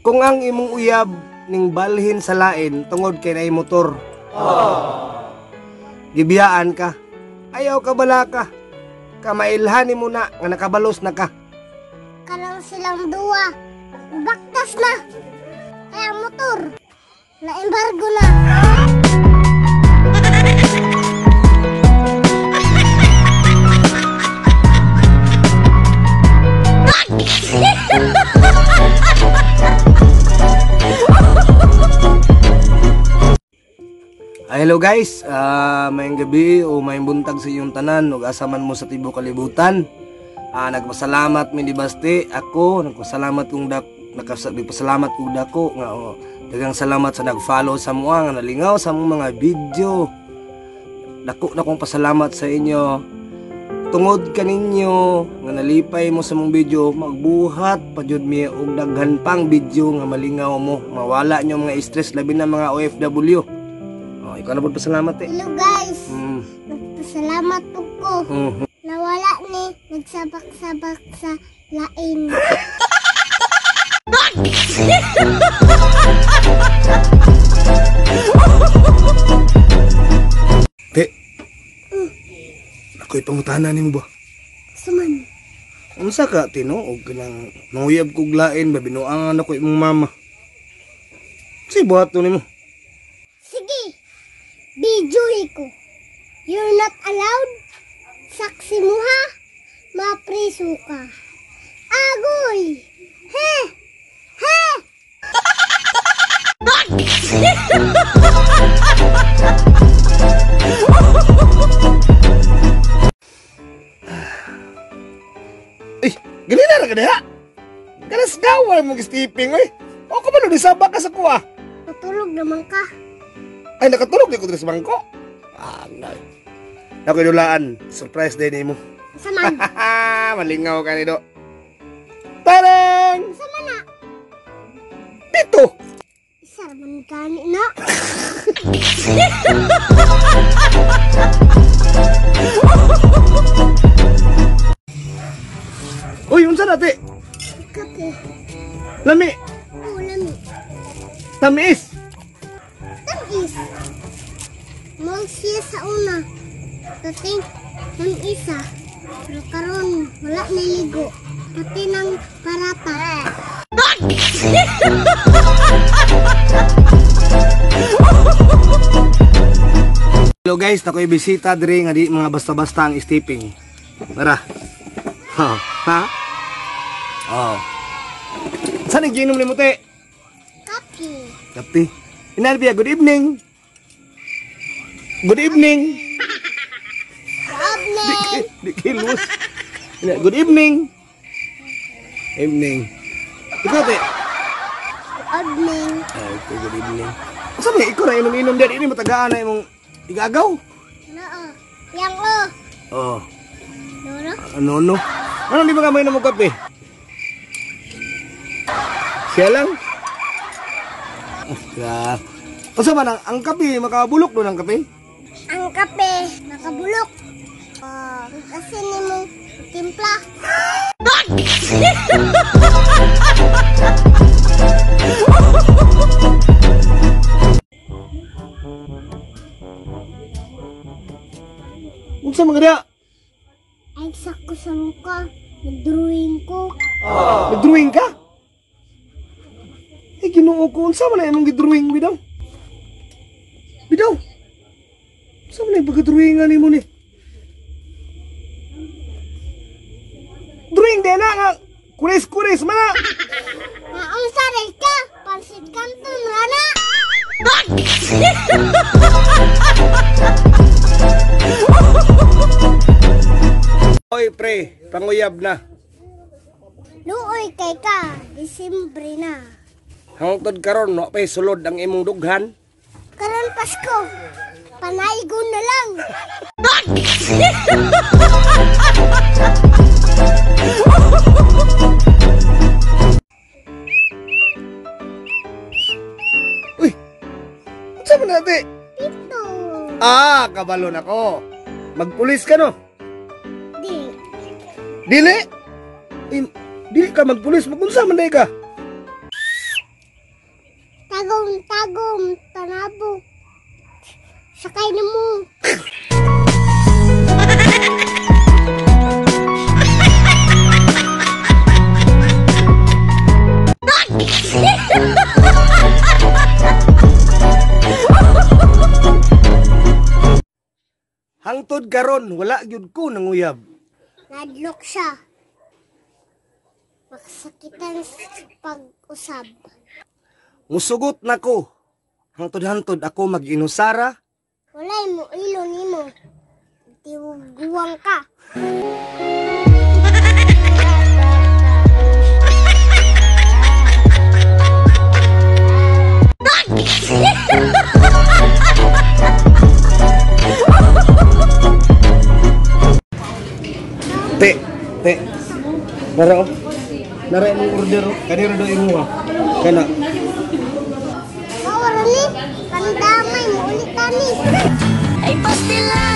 Kung ang imong uyab ning balhin sa lain tungod kay naay motor. Gibiyaan ka. Ayaw ka balaka. Kamailhan nimo na nga nakabalos na ka. Karang silang duwa. Baktas na. Kaya motor. Na-embargo na. Hello guys, maayong gabi o maayong buntag sa inyong tanan ug asa man mo sa tibuok kalibutan. Nagpasalamat mi ni Basti, ako nagpasalamat kong nagpasalamat kong dako nga oh, daghang salamat sa nag-follow sa mua nga nalingaw sa among mga video. Dako na kong pasalamat sa inyo. Tungod kaninyo nga nalipay mo sa mong video, magbuhat pa jud mi og daghan pang video nga malingaw mo, mawala nyo mga stress labi na mga OFW. Oh, ikaw na po pasalamat eh. Hello guys. Nagpasalamat po ko. Nawala ni nagsabak-sabak sa lain. Te. Ako'y pangutana nimo ba? Suman. Unsa ka tinuog kanang manguyab kog lain ba binuangan ako imong mama. Say buhat to nimo. Sige. Videoy ko. You're not allowed. Saksi mo ha. Mapriso ka. Agoy! He! He! Eh, ganina ra ka diha. Kanas gaway mo stepping oy. O ko man nisaba ka sa kuha. Natulog naman ka. Ay, nakatulog di ko diri sa bangko. Ah, nay. Ako idulaan, surprise day nimo. Asa man? Malingaw ka nito. Tarang! Asa man na? Dito! Isa man gani na. Uy, unsa na te? Kape. Lami. Oo, lami. Tamis. Tamis. Mall siya sa una. Pati ng isa. Pero karon wala niligo. Pati ng parata. Hello guys, nakoy bisita diri nga di mga basta-basta ang stepping. Tara. Ha? Ha? Oh. Saan ang giinom nimo te? Kape. Kape. Inalbia, good evening. Good evening. Good evening. Di kilus. Good evening. Evening. Ikaw te. Good evening. Ay, okay, good evening. Asa man ikaw na inom-inom diyan ini matagaan na imong igagaw? Noo. Yang o. Oh. Loro? Ano no? Ano di ba ka mainom og kape? Siya lang. Ah, unsa man ang kape makabulok do ang kape? Ang kape makabulok. Oh, kasi nimo timpla. Unsa man diha? Ay, sakko sa mukha. Nag-drawing ko. Nag-drawing ka? Eh, Ginoo ko. Unsa man na imong gi-drawing bidaw? Bidaw? Unsa man na imong pagka-drawingan nimo ni? Drawing din na nga. Kuris-kuris man na. Nga unsa rin ka? Pansit kanton ra na. Oy, pre, panguyab na. Luoy kay ka, Disembre na. Hangtod karon no pay sulod ang imong dughan. Karon Pasko, panaygon na lang. Uy. Unsa man na ate? Pito. Ah, kabalo na ko. Magpulis ka no? Di. Dili? Dili ka magpulis, magunsa man day ka. Hangtod karon wala gyud ko nanguyab. Nadlok siya. Makasakitan sa pag-usab. Musugot nako. Hangtod-hantod ako mag-inusara. Walay mo ilo nimo. Tiwuguwang ka. Te, te. Nara oh. Nara imong order oh. Kanira do imo ah. Kana. Mawara ni, kandamay mo ulit tani. Ay pastilan.